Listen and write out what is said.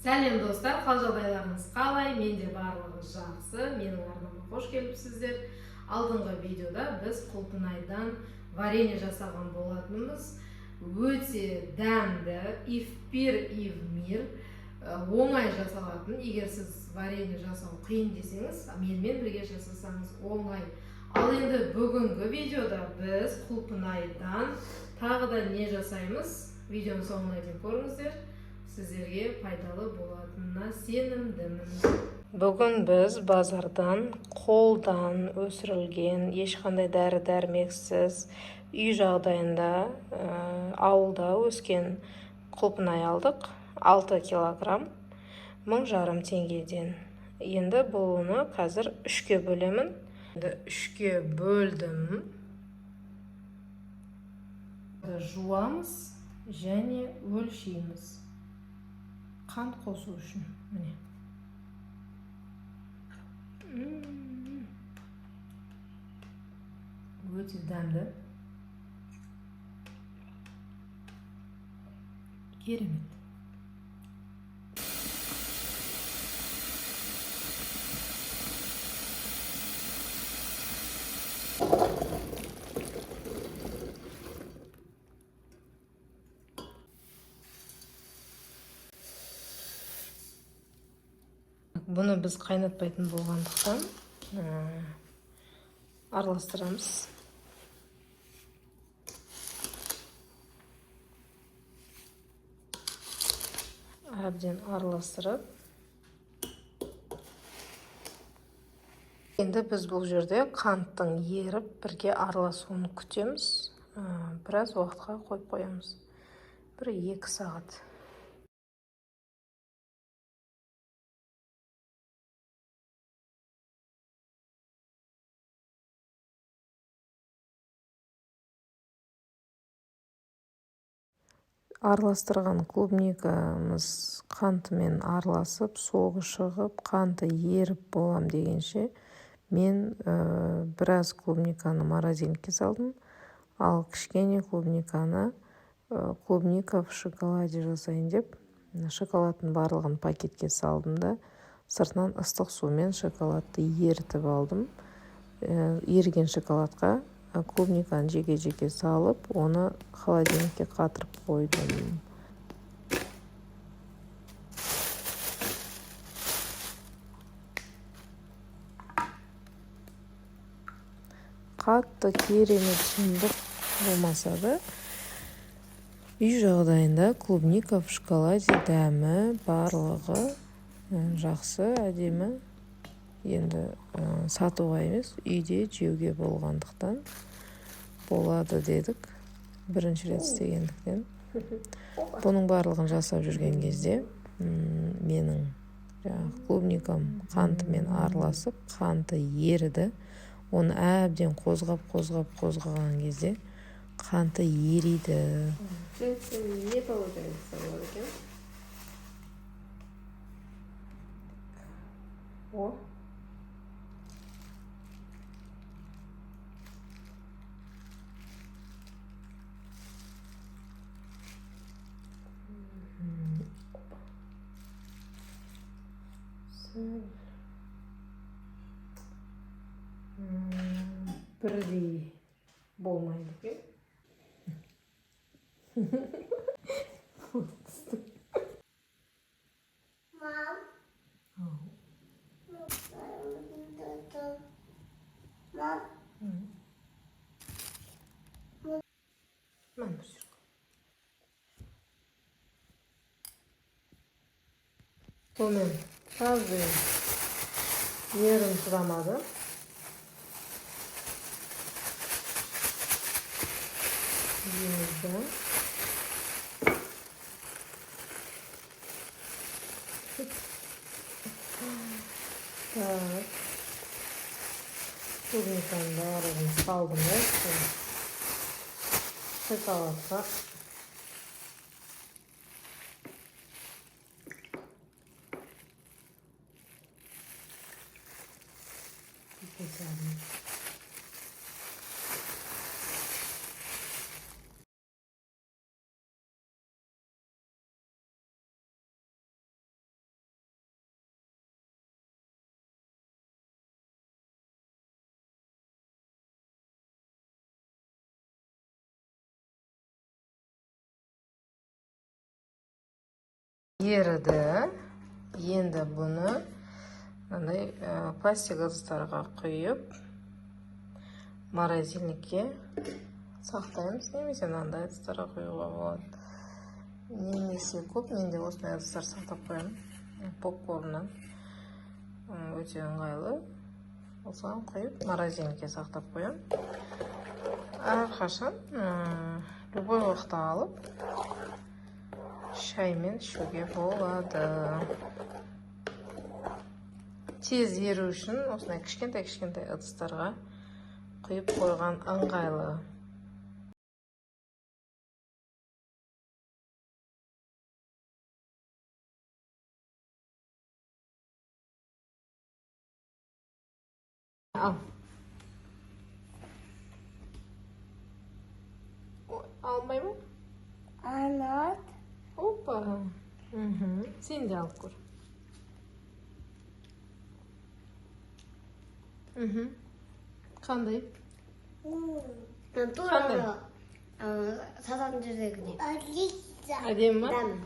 Сәлем, достар! Қал жағдайларыңыз қалай? Менде барлығы жақсы. Менің арнама қош келіпсіздер. Алдыңғы видеода біз құлпынайдан варенье жасаған болатынбыз. Өте дәмді, и в пир, и в мир. Оңай жасалатын. Егер сіз варенье жасау қиын десеңіз, менімен бірге жасасаңыз, оңай. Ал енді бүгінгі видеода біз құлпынайдан тағы да не жасаймыз, видеоның соңына дейін көріңіздер, сіздерге пайдалы болатынына сенімдімін. Бүгін біз базардан қолдан өсірілген, ешқандай дәрі дәрмексіз, үй жағдайында, ауылда өскен құлпынай алдық. 6 килограмм 1500 теңгеден. Енді бұны қазір үшке бөлемін. Енді үшке бөлдім. Жуамыз және өлшейміз қант қосу үшін. Міне. Өте дәмді, керемет. Бұны біз қайнатпайтын болғандықтан, араластырамыз. Әбден араластырып, енді біз бұл жерде қанттың еріп, бірге араласуын күтеміз. Біраз уақытқа қойып қоямыз, 1-2 сағат. Араластырған клубникамыз қантымен араласып, соғы шығып, қанты еріп болам дегенше, мен біраз клубниканы морозильникке салдым, ал кішкене клубниканы клубника в шоколаде жасайын деп, шоколадтың барлығын пакетке салдым да, сыртынан ыстық сумен шоколадты ерітіп алдым. Еріген шоколадқа клубниканы жеке-жеке салып, оны холодильникке қатырып қойдым. Қатты керемет, сұмдық болмаса да, үй жағдайында клубника в шоколаде, дәмі барлығы жақсы, әдемі. Енді сатуға емес, үйде жеуге болғандықтан, болады дедік, бірінші рет істегендіктен. Бұның барлығын жасап жүрген кезде менің жаңағы клубникам қантымен араласып, қанты еріді. Оны әбден қозғап, қозғап, қозғаған кезде қанты ериді. Не получается болады екен. О. Опа. Сәл бірдей болмайды екен. Түсті. Мам. Ау. Мам. Мам, түсір. Сонымен каждый ерін шыдамады. Жейміз да. Так. Клубниканың барлығын салдым да үстіне. Шоколадқа. Салдым. Еріді. Енді бұны мынандай пластик ыдыстарға құйып, морозильникке сақтаймыз, немесе мынандай ыдыстарға құюға болады. Немесе көп менде осындай ыдыстар сақтап қоямын, попкорннан. Өте ыңғайлы. Осыған құйып морозильникке сақтап қоямын. Әрқашан любой уақытта алып шаймен ішуге болады. Тез еру үшін осындай кішкентай-кішкентай ыдыстарға құйып қойған ыңғайлы. Ал. Ой, алмай ма? Анат. Опа. Сен де алып көр. Қандай? Мен тура сататын жердегідей. Әдемі ма? Дәмі.